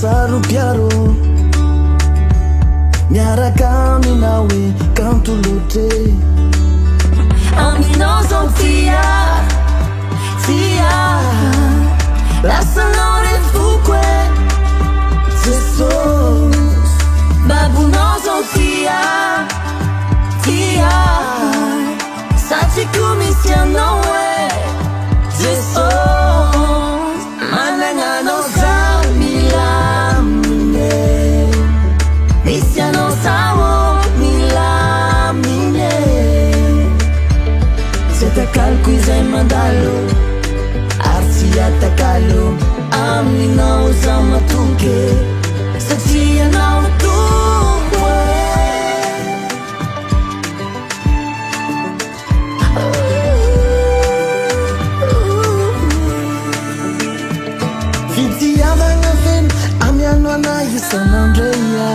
Saro-piaro Miaraka aminao e Kanto loatra e Aminao zao tia Tia Lasanao re foko e Jesosy Babonao zao tia Tia Satriko misy anao e Jesosy Manana anao zaho milamina e Misy anao zaho milamina e Tsy atakaloko izay mandalo Ary tsy atakalo Aminao zaho matoky e Satria ianao no Tompo e. Fitiavagna feno amiano anay isan'andro e.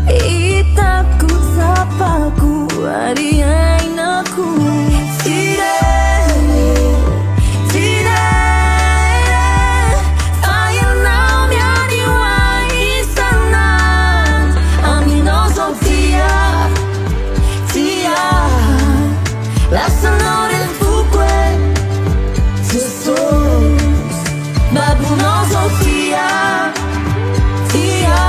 Hitako, tsapako ary iainako. Tsy re, tsy re, fa ianao miady ho ahy isan'andro. Aminao zao tia. Tia, lasanao re foko e Jesosy, babonao zao tia, tia,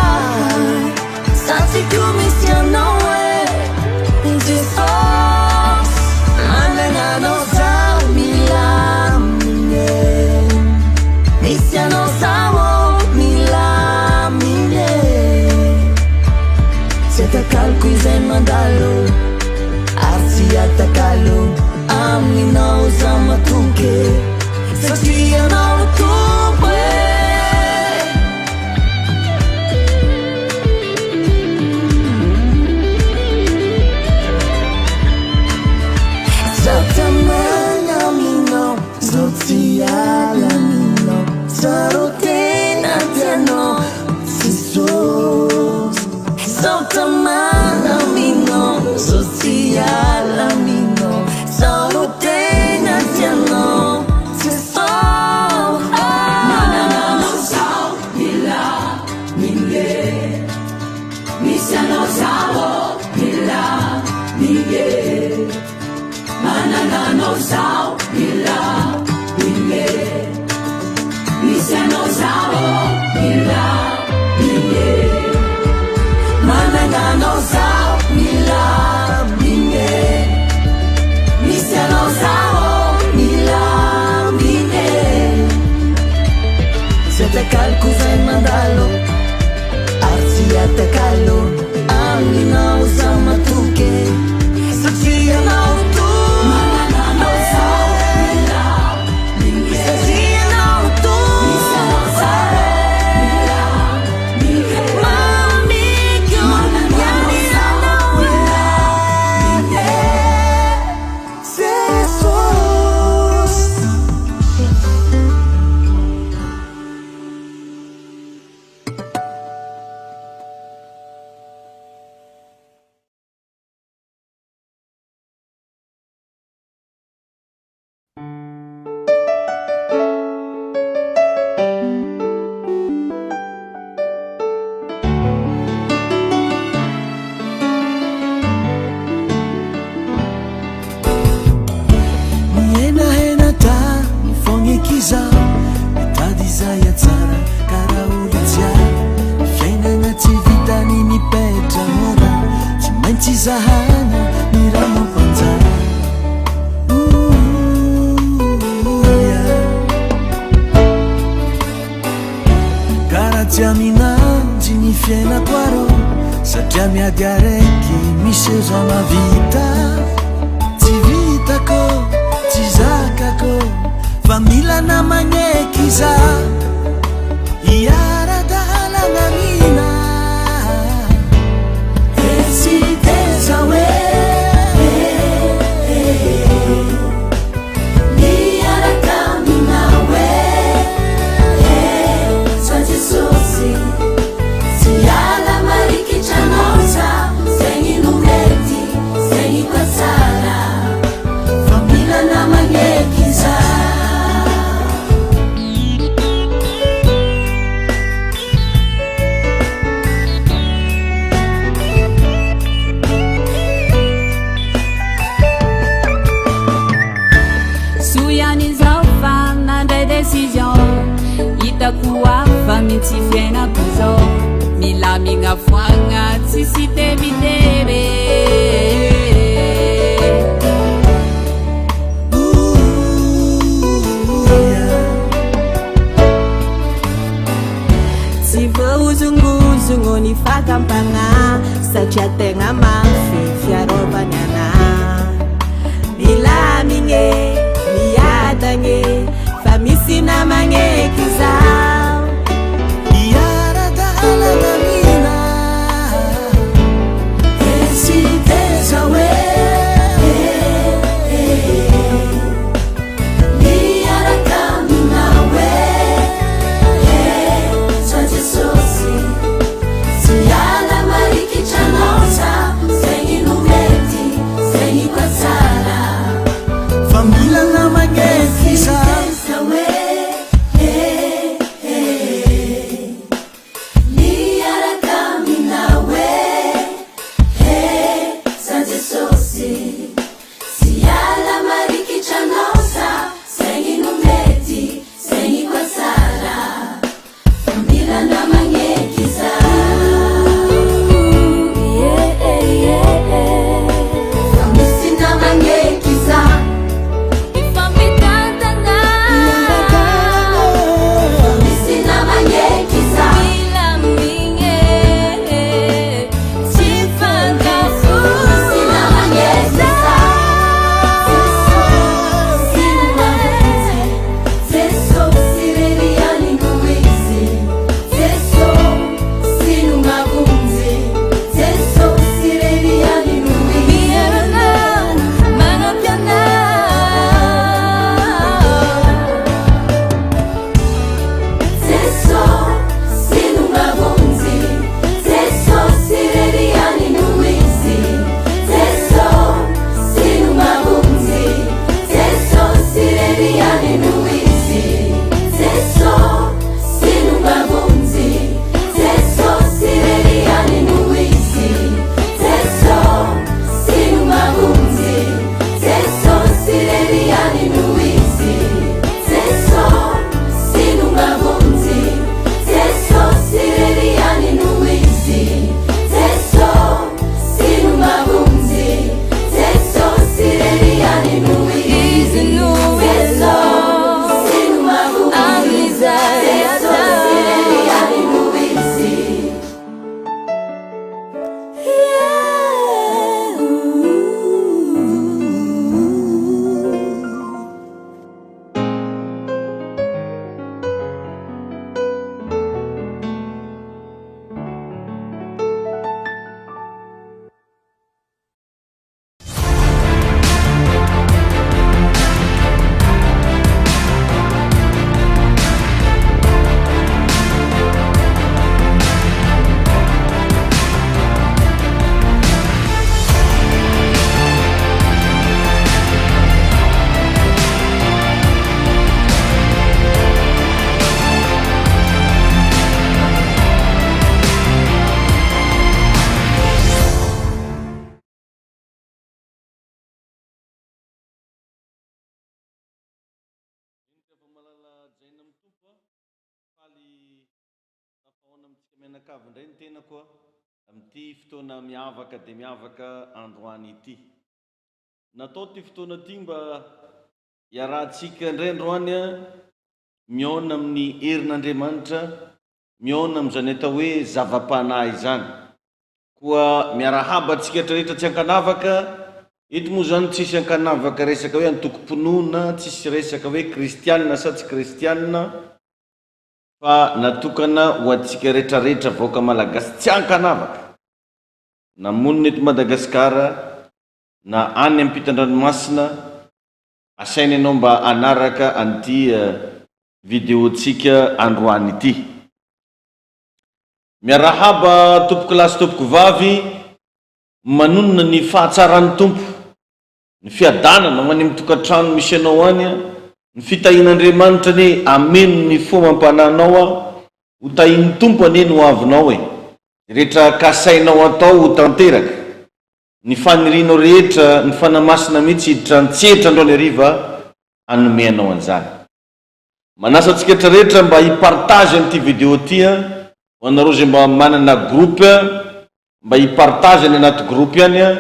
satriko misy anao e Jesosy, manana anao zaho milamina e, misy anao zaho milamina e. Tsy atakaloko izay mandalo Ary tsy atakalo Aminao zaho matoky e Satria ianao no Tompo e. Zaho tamana aminao Zaho tsy hiala aminao Tsaro tena tianao Jesosy Zaho tamana aminao Zaho tsy hiala aminao Tsaro tena tianao Jesosy. Manana anao zaho milamine Misy anao zaho milamine Manana anao zaho milamine Misy anao zaho milamine Manana anao zaho milamine Misy anao zaho milamine Tsy atakaloko izay mandalo Ary tsy atakalo Aminao zaho matoky Satria ianao no Tompo Manana anao zaho milamine Satria ianao no Misy anao Tompo zaho milamine Mamiko Manana anao zaho milamine Jesosy. Mihenahena tany fogna izaho Mitady izay hatsara karaha olo jiaby Ny fiainana tsy vitany mipetra mora Tsy maintsy zahana ny raha mampanjary Karaha tsy aminanjy ny fiainako arô Satria miady araiky miseho za mahavita Tsy vitako, tsy zakako Fa mila namagneky za Hiara-dalagna amina Tetsy teza hoe Miaraka aminao e Za Jesosy Tsy hiala marikitra anao za Zegny no mety, zegny koa tsara Fa mila namagneky za. Tsy fiainako zao milamigna foagna tsisy tebiteby. Tsy voahozongozogno ny fakam-pagnahy satria tegna mafy fiarovagna anah. Milamigne, miadagne fa misy namagneky zaho. Hiara-dalana amina Tsy teza hoe. Miaraka aminao e, za Jesosy. Tsy hiala marikitra anao za. Zegny no mety, zegny koa tsara. Fa mila namagneky za. Teza hoe. Miaraka aminao e, za Jesosy. Tsy hiala marikitra anao za. Zegny no mety, zegny koa tsara. Fa mila namagneky za. Fa misy namagneky za. Mifampitantana. Fa misy namagneky za. Milamigne tsy Fa misy namagneky za. Jesosy no mamonjy. Jesosy irery ihany no izy. Jesosy no mamonjy. Jesosy irery ihany no izy. Miaro anah, manampy anah. Jesosy no mamonjy. Jesosy irery ihany no izy. Jesosy no mamonjy. Jesosy irery ihany no izy. Jesosy no mamonjy. Jesosy irery ihany no izy. Jesosy no mamonjy. Jesosy irery ihany no izy. Jesosy no mamonjy. Jesosy irery ihany no izy. Jesosy no mamonjy. Jesosy irery ihany no izy. Izy no Jesosy no mamonjy. Amin'izay Jesosy irery ihany no izy. Malala Jaina amin'ny Tompo a, faly tafahaona amintsika mianakavy indray ny tenako a, amin'ity fotoana miavaka dia miavaka androany ity. Natao ity fotoana ity mba hiarahantsika indray androany a, mihaona amin'ny herin'Andriamanitra, mihaona amin'izany atao hoe zava-panahy izany. Koa miarahaba antsika rehetra tsy ankanavaka, eto moa izany tsisy ankanavaka resaka hoe antokom-pinoana, tsisy resaka hoe kristianina sa tsy kristianina, fa natokana ho antsika rehetrarehetra vahoaka malagasy tsy ankanavaka, na monina eto Madagasikara na any ampitan-dranomasina, asaina ianao mba hanaraka an'ity video-ntsika androany ity. Miarahaba tompoko lahy sy tompoko vavy, manonona ny fahatsaran'ny Tompo, ny fiadanana ho any amin'ny tokantrano misy anao any, ny fitahian'Andriamanitra anie hameno ny fo amam-panahinao aho, ho tahian'ny Tompo anie ny ho avinao e, ny rehetra kasainao atao ho tanteraka, ny fanirianao rehetra, ny Fanahy Masina mihitsy hiditra an-tsehatra androany hariva hanome anao an'izany. Manasa antsika rehetra mba hi-partage an'ity vidéo ity an, ho anareo izay mba manana groupe mba hi-partage any anaty groupe any an,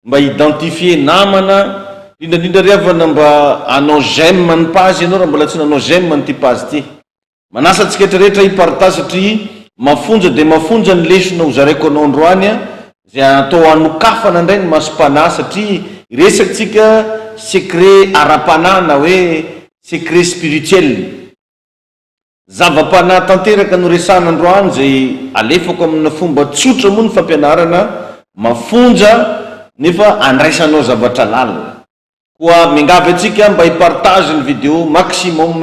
mba hi-identifier namana, indrindra indrindra ry havana mba hanao j'aime ny page ianao raha mbola tsy nanao j'aime an'ity page ity. Manasa antsika rehetra hi-partage satria mafonja dia mafonja ny lesona ho zaraiko anao androany an, izay atao hanokafana indray ny masom-panahy satria hiresaka tsika secret ara-panahy na hoe secret spirituel. Zava-panahy tanteraka no resahana androany izay alefako amina fomba tsotra moa ny fampianarana mafonja nefa andraisanao zavatra lalina. Koa miangavy antsika mba hi-partage ny video maximum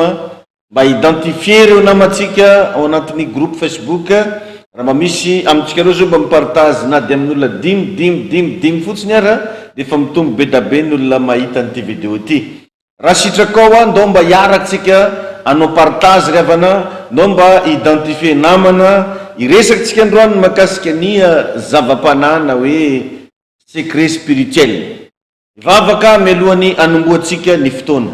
mba hi-identifier ireo namantsika ao anatin'ny groupe Facebook raha mba misy amintsika ireo zao mba mi-partage na dia amin'olona dimy, dimy, dimy, dimy fotsiny ara dia efa mitombo be da be ny olona mahita an'ity video ity. Raha sitrakao aho ndao mba hiaraka tsika hanao partage ry havana, ndao mba hi-identifier namana, hiresaka tsika androany mahakasika ny zava-panahy na hoe secret spirituel. Hivavaka mialohan'ny hanombohantsika ny fotoana.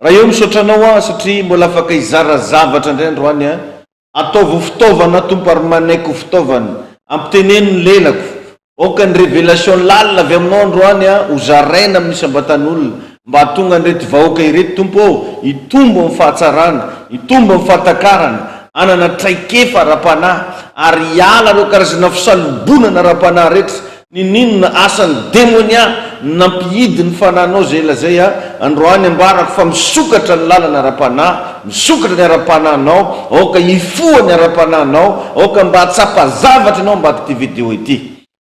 Ray ô misaotra anao aho satria mbola afaka hizara zavatra indray androany a, ataovy ho fitaovana aho Tompo ary manaiky ho fitaovana, ampiteneno ny lelako, aoka ny révélation lalina avy aminao androany a ho zaraina amin'ny isam-batan'olona mba hahatonga an'ireto vahoaka ireto Tompo ô hitombo amin'ny fahatsarana, hitombo amin'ny fahatakarana, hanana traikefa ara-panahy ary hiala ireo karazana fisalobonana ara-panahy rehetra Ninoninona asan'ny demonia nampihidy ny fanahinao zay lazay a, androany ambarako fa misokatra ny lalana ara-panahy, misokatra ny ara-panahinao, aoka hifoha ny ara-panahinao, aoka mba hahatsapa zavatra ianao ambadik'ity video ity.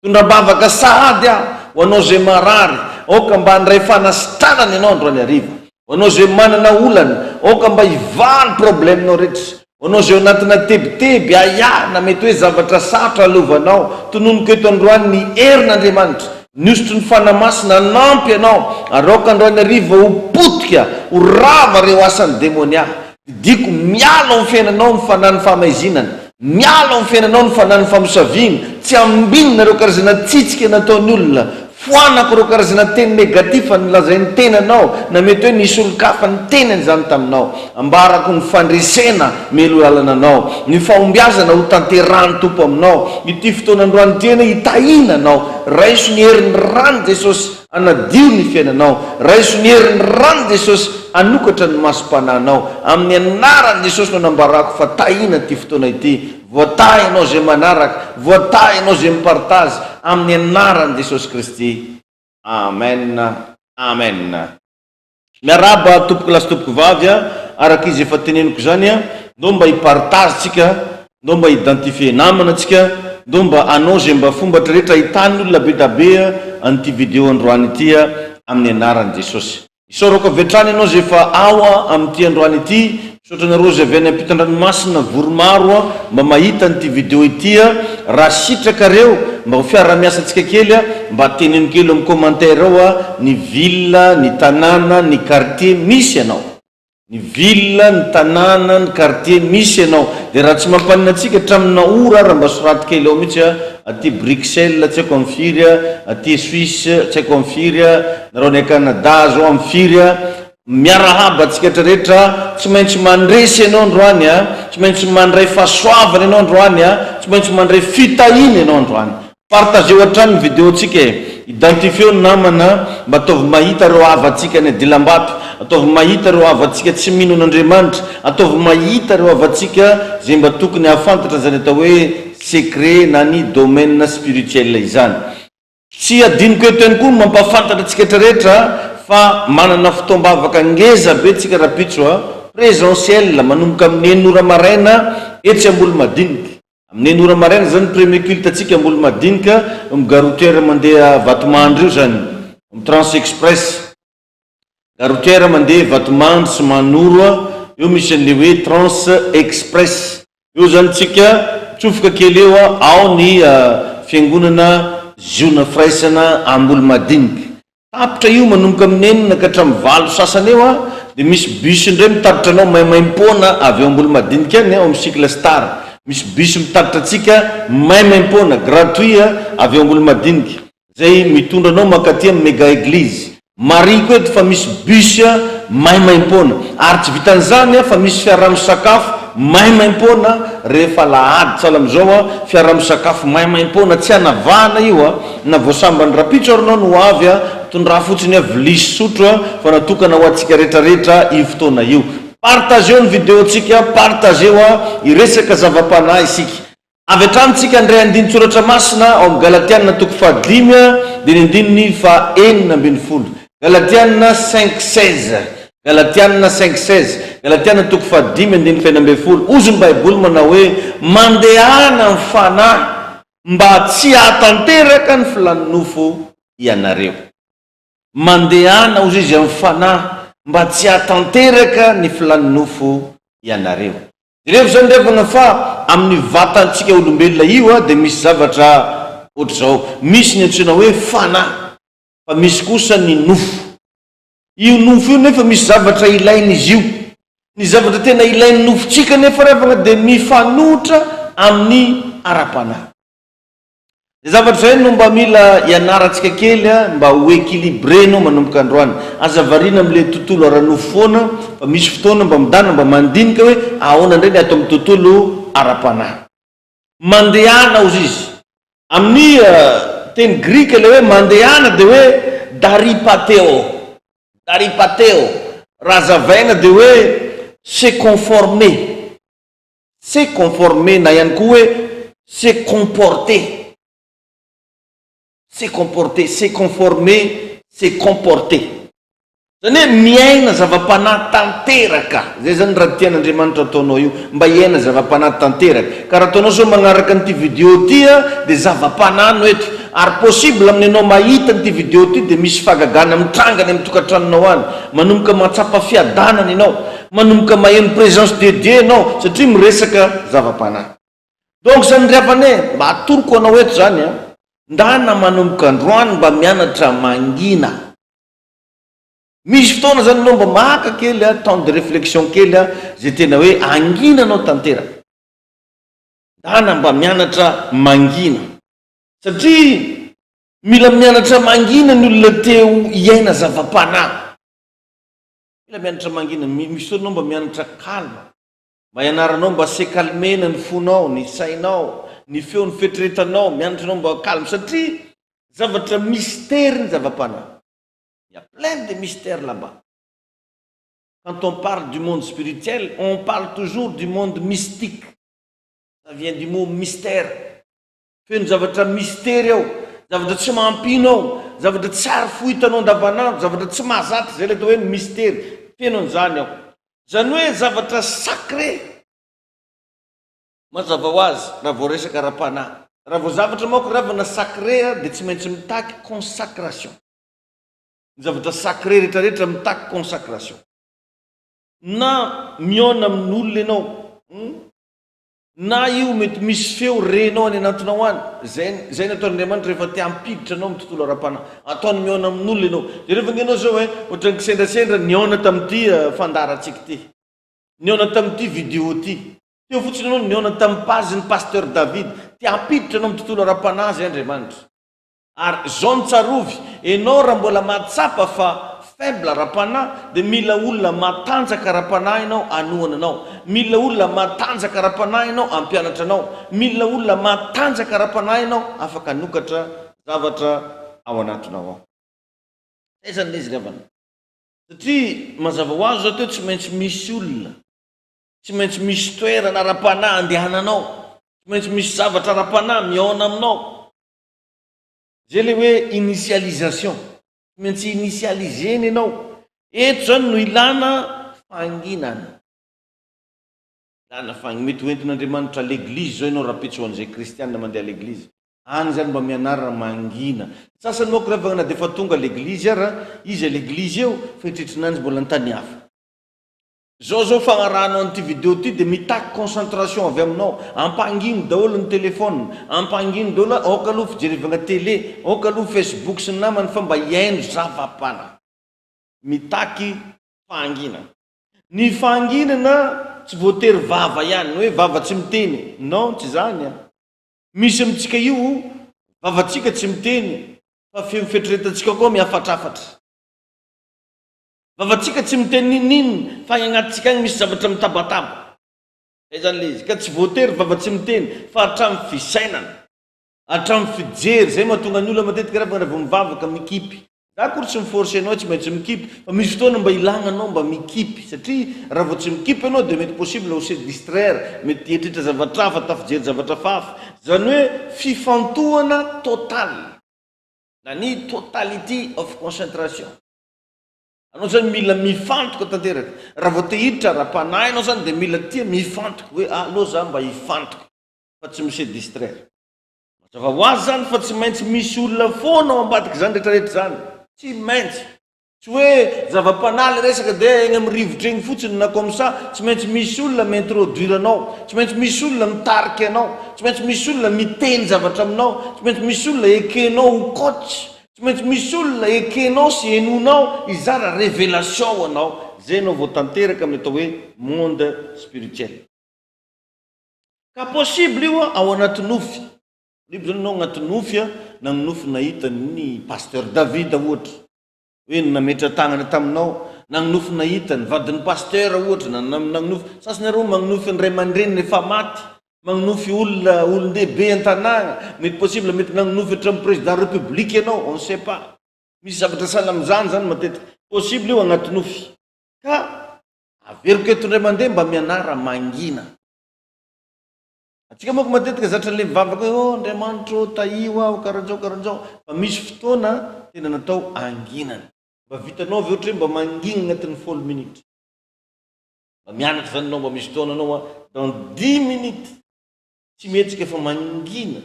Tondram-bavaka sahady aho ho anao zay marary, aoka mba handray fanasitranana ianao androany hariva. Ho anao izay manana olana, aoka mba hivaha ny problème-nao rehetra. Ho anao izay ao anatina tebiteby, ahiahy, na mety hoe zavatra sarotra alovanao, tononiko eto androany ny herin'Andriamanitra, ny hosotry ny Fanahy Masina hanampy anao, ary aoka androany hariva ho potika, ho rava ireo asan'ny demonia. Didiako miala ao amin'ny fiainanao ny fanahin'ny fahamaizinana, miala ao amin'ny fiainanao ny fanahin'ny famosaviana, tsy ambinina ireo karazana tsitsika nataon'ny olona, foanako ireo karazana teny negatif nolazain'ny tenanao na mety hoe nisy olon-kafa niteny an'izany taminao. Ambarako ny fandresena mialoha lalana anao, ny fahombiazana ho tanterahan'ny Tompo aminao, ity fotoana androany ity anie hitahiana anao, raiso ny herin'ny ran'i Jesosy, Hanadio ny fiainanao. Raiso ny herin'ny ran'i Jesosy hanokatra ny masom-panahinao. Amin'ny anaran'i Jesosy no anambarako fa tahina ity fotoana ity. Voatahy ianao izay manaraka, voatahy ianao izay mi-partage, amin'ny anaran'i Jesosy Kristy. Amen. Amen. Miarahaba tompoko lahy sy tompoko vavy a, araka izy efa teneniko izany a, ndao mba hi partage tsika, ndao mba identifier namana tsika, ndao mba hanao izay mba fomba rehetra ahitan'ny olona be da be an'ity video androany ity a, amin'ny anaran'i Jesosy. Isaorako avy hatrany ianao izay efa ao a amin'ity androany ity, Misaotra anareo izay avy any ampitan-dranomasina vory maro a mba mahita an'ity video ity a, raha sitrakareo mba ho fiarahamiasantsika kely a, mba teneno kely ao amin'ny commentaire ao a ny ville, ny tanàna, ny quartier misy anao. Ny ville, ny tanàna, ny quartier misy anao. Dia raha tsy mampanina antsika hatramina ora ara mba soraty kely ao mihitsy a, aty Bruxelles tsy haiko amin'ny firy a, aty Suisse tsy haiko amin'ny firy a, nareo any Canada zao amin'ny firy a, Miarahaba antsika rehetra, tsy maintsy mandresy ianao androany a, tsy maintsy mandray fahasoavana ianao androany a, tsy maintsy mandray fitahiana ianao androany. Partageo hatrany ny video-ntsika e, identifieo ny namana mba ataovy mahita ireo havantsika any adilambato, ataovy mahita ireo havantsika tsy mino an'Andriamanitra, ataovy mahita ireo havantsika izay mba tokony hahafantatra izany atao hoe secret na ny domaine spirituel izany. Tsy adinoko eto ihany koa ny mampahafantatra antsika rehetra fa manana fotoam-bavaka ngeza be tsika rahampitso a, présentiel, manomboka amin'ny enina ora maraina etsy Ambolomadinika. Amin'ny enina ora maraina izany premier culte antsika Ambolomadinika, eo amin'ny gare routière mandeha Vatomandry io izany, amin'ny Trans Express. Gare routière mandeha Vatomandry sy Mahanoro a, eo misy an'le hoe Trans Express. Eo zany tsika mitsofoka kely eo a, ao ny fiangonana Ziona Firaisana Ambolomadinika. Tapitra io manomboka amin'ny enina ka hatramin'ny valo sasany eo a, dia misy bus indray mitatitra anao maimaimpoana avy ao Ambolomadinika any, ao amin'ny Cycle Star. Misy bus mitatitra antsika maimaimpoana, gratuit, avy ao Ambolomadinika. Zay mitondra anao mankaty amin'ny Mega Eglise. Marihiko eto fa misy bus. maimaimpoana. Ary tsy vitan'izany fa misy fiaraha-misakafo maimaimpoana rehefa alahady. Sahala amin'izao, fiaraha-misakafo maimaimpoana tsy anavahana io na vao sambany rapitso ary ianao no ho avy, tondrà fotsiny vilia sy sotro fa natokana ho antsika rehetrarehetra io fotoana io. Partageo ny video-ntsika, partageo hiresaka zava-panahy isika. Avy hatrany tsika handray andinin-tsoratra masina ao amin'ny Galatiana toko fahadimy dia ny andininy faha 16. Galatiana cinq 16. Galatiana cinq 16. Galatiana toko fahadimy andininy faha 16. Hozy ny Baiboly manao hoe, Mandehana amin'ny Fanahy mba tsy hahatanteraka ny filan'ny nofo ianareo. Mandehana, hozy izy, amin'ny Fanahy mba tsy hahatanteraka ny filan'ny nofo ianareo. Jereo izany ry havana fa amin'ny vatantsika olombelona io dia misy zavatra ohatr'izao, misy ny antsoina hoe fanahy fa misy kosa ny nofo. Io nofo io nefa misy zavatra ilain'izy io. Ny zavatra tena ilain'ny nofontsika nefa ry havana dia mifanohitra amin'ny ara-panahy. Izay zavatra izay no mba mila ianarantsika kely mba ho équilibré enao manomboka androany. Aza variana amin'ilay tontolo ara-nofo foana fa misy fotoana mba midana mba mandinika hoe ahoana indray ny ato amin'ny tontolo ara-panahy. Mandehana hozy izy. Amin'ny teny grika ilay hoe mandehana dia hoe daripateo. Daripateo. Raha hazavaina dia hoe se conformer. Se conformer na ihany koa hoe se comporter, se comporter, se conformer, se comporter. Izany hoe miaina zava-panahy tanteraka. Izay izany raha tian'Andriamanitra ataonao io, mba hiaina zava-panahy tanteraka. Ka raha ataonao zao magnaraka an'ity video ity dia zava-panahy no eto. Ary possible amin'ny anao mahita an'ity video ity dia misy fahagagana mitranga any amin'ny tokantranonao any. Manomboka mahatsapa fiadanana ianao. Manomboka maheno présence de Dieu ianao satria miresaka zava-panahy. Donc zany ry havana e, mba atoroko anao eto zany an, ndana manomboka androany mba mianatra mangina. Misy fotoana zany ianao mba maka kely an, temps de réflexion kely an, zay tena hoe angina anao tanteraka. Ndana mba mianatra mangina. Satria mila mianatra mangina ny olona te ho hiaina zava-panahy. Mila mianatra mangina, misy fotoana ianao mba mianatra calme, mba hianaranao mba se calmer-na ny fonao, ny sainao, ny feon'ny fieritreretanao, mianatra ianao mba calme satria zavatra mystère ny zava-panahy. Il y a plein de mystères là-bas. Quand on parle du monde spirituel, on parle toujours du monde mystique. Ça vient du mot mystère. Feno zavatra mistery ao, zavatra tsy mampino ao, zavatra tsy ary fohitanao andavanandro, zavatra tsy mahazatra, izay ilay atao hoe mistery, feno an'izany ao. Izany hoe zavatra sacré. Mazava ho azy, raha vao resaka ara-panahy. Raha vao zavatra manko ry havana sacré dia tsy maintsy mitaky consacration. Ny zavatra sacré rehetrarehetra mitaky consacration. Na mihaona amin'olona ianao, hum, Na io mety misy feo renao any anatinao any, zay zay ny ataon'Andriamanitra rehefa te hampiditra anao amin'ny tontolo ara-panahy. Ataony mihaona amin'olona ianao. Jereo ange ianao zao eh, ohatran'ny kisendrasendra nihaona tamin'ity fandaharantsika ity. Nihaona tamin'ity vidéo ity. Teo fotsiny ianao nihaona tamin'ny page-n'ny Pasteur David. Te hampiditra anao amin'ny tontolo ara-panahy zay Andriamanitra. Ary zao no tsarovy, enao raha mbola mahatsapa fa faible ara-panahy dia mila olona matanjaka ara-panahy enao hanohana anao, mila olona matanjaka ara-panahy enao hampianatra anao, mila olona matanjaka ara-panahy enao afaka hanokatra zavatra ao anatinao ao. Zay zany le izy ry havana. Satria mazava ho azy zao teo tsy maintsy misy olona, tsy maintsy misy toerana ara-panahy andehananao, tsy maintsy misy zavatra ara-panahy mihaona aminao. Zay le hoe initialisation, tsy maintsy initialiser-na ianao. Eto zany no ilana fahanginana. Ilana fahanginana. Mety ho entin'Andriamanitra à l'église zao ianao rahampitso ho an'izay kristiana mandeha à l'église. Any zany mba mianara mangina. Ny sasany manko rehefa na dia efa tonga à l'église ara, izy à l'église eo fa eritreritrinanjy mbola an-tany hafa. Zao zao fagnarahanao an'ity video ty dia mitaky concentration avy aminao, ampangino daholo ny téléphone, ampangino daholo aoka aloha fijerevagna télé, aoka aloha facebook sy ny namany fa mba hihaino zava-panahy. Mitaky fahanginana. Ny fahanginana tsy voatery vava ihany, ny hoe vava tsy miteny, non tsy zany an. Misy amintsika io vavantsika tsy miteny fa feo fieritreretantsika koa mihafatrafatra. Vavantsika tsy miteny n'inon'inona fa any agnatintsika agny misy zavatra mitabataba. Zay zany le izy. Ka tsy voatery vava tsy miteny fa hatramin'ny fisainana, hatramin'ny fijery. Zay mahatonga ny olona matetika rehefa raha vao mivavaka mikipy. Za akory tsy mi-forcer anao hoe tsy maintsy mikipy fa misy fotoana mba ilagna anao mba mikipy satria raha vao tsy mikipy ianao dia mety possible ho se distraire, mety hieritreritra zavatra hafa, tafijery zavatra hafahafa. Zany hoe fifantohana total na ny totality of concentration. Anao zany mila mifantoka tanteraka. Raha vao te hiditra ara-panahy ianao zany dia mila tia mifantoka hoe aleo za mba hifantoka fa tsy mi-se distraire. Mazava ho azy zany fa tsy maintsy misy olona foana ao ambadik'izany rehetrarehetra izany. Tsy maintsy. Tsy hoe zava-panahy le resaka dia eny amin'ny rivotra eny fotsiny na comme ça. Tsy maintsy misy olona mi-introduire anao. Tsy maintsy misy olona mitarika anao. Tsy maintsy misy olona miteny zavatra aminao. Tsy maintsy misy olona ekenao ho coach. Tsy maintsy misy olona ekenao sy henoinao hizara révélation ho anao. Zay ianao vao tanteraka amin'ny atao hoe monde spirituel. Ka possible io ao anaty nofy. Libre zany enao agnaty nofy a, nagnonofy nahita ny pasteur David ohatra, hoe nametra-tagnana taminao, nagnonofy nahita ny vadin'ny pasteur ohatra, na nagnonofy, sasany arô magnonofy ny ray aman-dreniny efa maty, magnonofy olona olon-dehibe an-tanàgna, mety possible mety nagnonofy hatramin'ny président république enao, on ne sait pas. Misy zavatra sahala amin'izany zany matetika. Possible io agnaty nofy. Ka Averiko eto indray mandeha mba mianara mangina. Antsika manko matetika zatra le mivavaka hoe oh Andriamanitra ô tahio aho karanjao karanjao fa misy fotoana tena natao anginana. Mba vitanao ve ohatra hoe mba mangina agnatin'ny folo minitra. Mba mianatra zany anao mba misy fotoana anao a dans dix minutes tsy mihetsika fa mangina.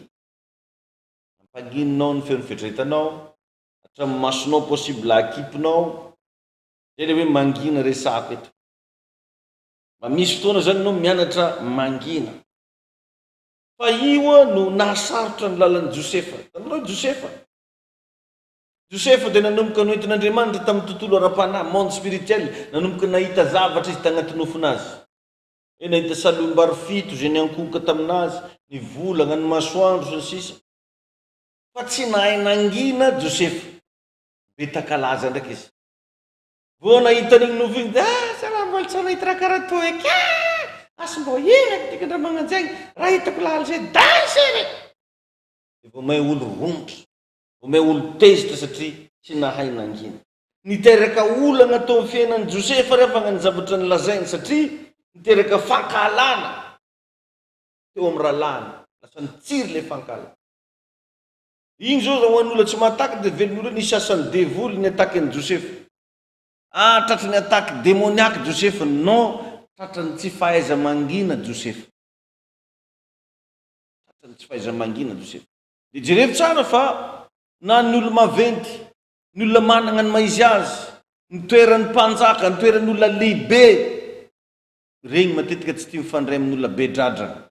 Ampangininao ny feon'ny fieritreretanao, hatramin'ny masonao possible akipinao. Zay le hoe mangina resahako eto. Mba misy fotoana zany ianao mianatra mangina. Fa io no nahasarotra ny lalan'i Josefa. Hitanareo Josefa? Josefa dia nanomboka noentin'Andriamanitra tamin'ny tontolo ara-panahy, monde spirituel, nanomboka nahita zavatra izy tagnaty nofon'azy. Hoe nahita salohim-bary fito izay niankohoka tamin'azy, ny volagna, ny masoandro, sy ny sisa. Fa tsy nahay nangina Josefa. Be takalaza ndraiky izy. Vao nahita an'igny nofy igny dia ah za raha mbola tsy nahita raha karaha toa eky ah! Asy mbô ela eky tiako ndra magnanjegny raha hitako laly zay danse re! Dia vao may olo romotra, vao may olo tezitra satria tsy nahay nangina. Niteraka olagna teo amin'ny fiainan'i Josefa ry havagna ny zavatra nolazainy satria niteraka fankahalana teo amin'ny rahalahiny. Lasa nitsiry ilay fankahalana. Iny zao raha ho an'olona tsy mahatakatra dia velon'olona hoe nisy asan'ny devoly ny attaque an'i Josefa. Ah tratry ny attaque démoniaque Josefa. Non, tratran'ny tsy fahaiza-mangina Josefa. Tratran'ny tsy fahaiza-mangina Josefa. Dia jerevo tsara fa na ny olo-maventy, ny olona manana ny maha izy azy, ny toeran'ny mpanjaka, ny toeran'ny olona lehibe, ireny matetika tsy tia mifandray amin'olona be dradrana.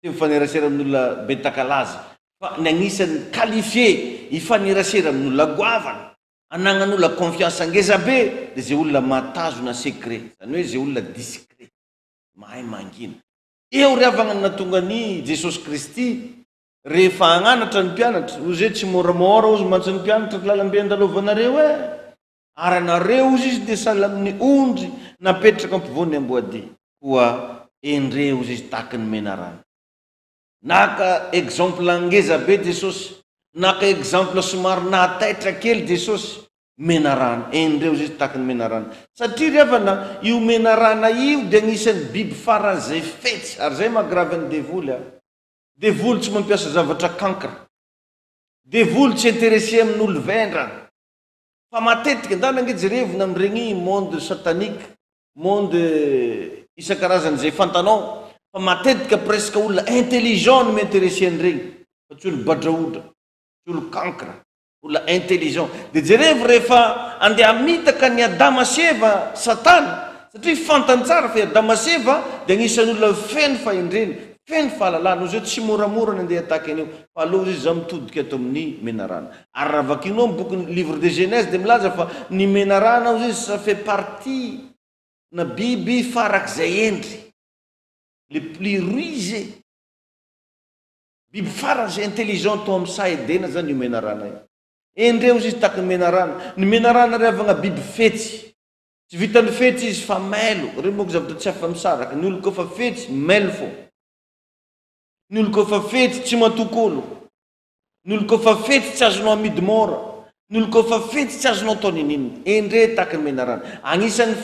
Tsy mifanerasera amin'olona be takalaza fa ny agnisan'ny qualifié hifanerasera amin'olona goavana, anagnan'olona confiance ngeza be dia zay olona mahatazona secret, zany hoe zay olona discret, mahay mangina. Eo ry havagna no nahatonga an'i Jesosy Kristy rehefa hagnanatra ny mpianatra, hozy hoe tsy moramora hozy mantsy ny mpianatra ry lalambe andalovanareo e! Ary anareo, hozy izy, dia sahala amin'ny ondry napetraka ampovoan'ny amboadia. Koa endre, hozy izy, tahaky ny menarana. Naka exemple ngeza be Jesosy. Naka exemple somary nahataitra kely Jesosy. Menarana. Endre, hozy izy, tahaky ny menarana. Satria ry havana, io menarana io dia anisan'ny biby faran'izay fetsy. Ary izay maha grave ny devoly a. Devoly tsy mampiasa zavatra kankra. Devoly tsy intéressé amin'olo vendrana. Fa matetika, ndana ange jerevina amin'iregny monde satanique, monde isan-karazany izay fantanao, fa matetika presque olona intelligent no mi-interesser an'iregny, fa tsy olo badraodra, tsy olo kankra, olona intelligent. De jerevo rehefa andeha hamitaka an'i Adama sy Eva satana, satria fantany tsara fa i Adama sy Eva dia agnisan'ny olona feno fahendrena, feno fahalalana, ozy hoe tsy moramora ny andeha hataky an'io, fa aleo ozy izy za mitodika ato amin'ny menarana. Ary raha vakianao ny bokin'ny livre de Genèse dia milaza fa ny menarana hozy izy ça fait partie na biby farak'izay hendry, le plus rusé, biby faran'izay intelligent tao amin'ny saha Edena zany io menarana io. Endre hozy izy tahaky ny menarana. Ny menarana ry havagna biby fetsy. Tsy vitan'ny fetsy izy fa mailo, ireny manko zavatra tsy afa-misaraka, ny olon koa fa fetsy, mailo fô. Ny olon koa fa fetsy tsy matoky olo. Ny olon koa fa fetsy tsy azonao amidy mora. Ny olon koa fa fetsy tsy azonao atao ninininona. Endrey tahaky ny menarana. Agnisan'ny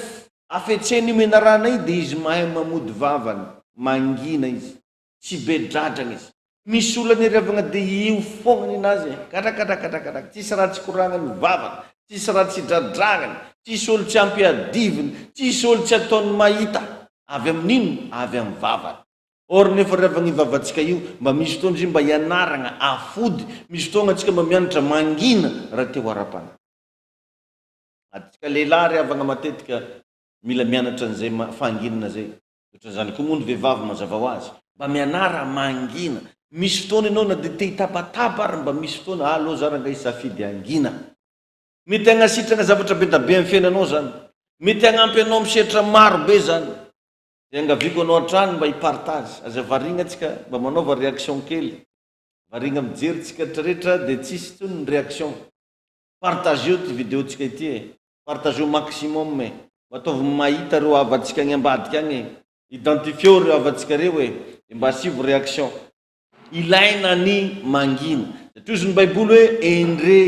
hafetsen'io menarana io dia izy mahay mamody vavany. Mangina izy. Tsy be dradragna izy. Misy olona niriavagna dia io fogna ninazy e. Kadrakadrakadrakadraka. Tsisy raha tsy koragnany vavany. Tsisy raha tsy dradragnany. Tsisy olo tsy ampiadiviny. Tsisy olo tsy ataony mahita. Avy amin'inona? Avy amin'ny vavany. Or nefa ry havagna io vavantsika io mba misy fotoana izy io mba ianaragna afody, misy fotoagna antsika mba mianatra mangina raha te ho ara-panahy. Antsika lehilahy ry havagna matetika mila mianatra an'izay fahanginana zay. Ohatran'izany koa moa ny vehivavy mazava ho azy. Mba mianara mangina. Misy fotoana ianao na dia te hitabataba ary mba misy fotoana, aleo za rangahy hisafidy hangina. Mety hagnasitragna zavatra be da be amin'ny fiainanao zany. Mety hagnampy anao amin'ny sehatra maro be zany. Iangaviako anao hatrany mba hi-partage, aza variagna tsika, mba manaova réaction kely, variagna mijery tsika retraretra dia tsisy intsony ny réaction. Partageo ty vidéo tsika ity e, partageo maximum e, mba ataovy mahita reo havantsika agny ambadika agny e, identifieo reo havantsika reo e, dia mba asivo réaction. Ilaina ny mangina. Satria hozy ny Baiboly hoe, Endre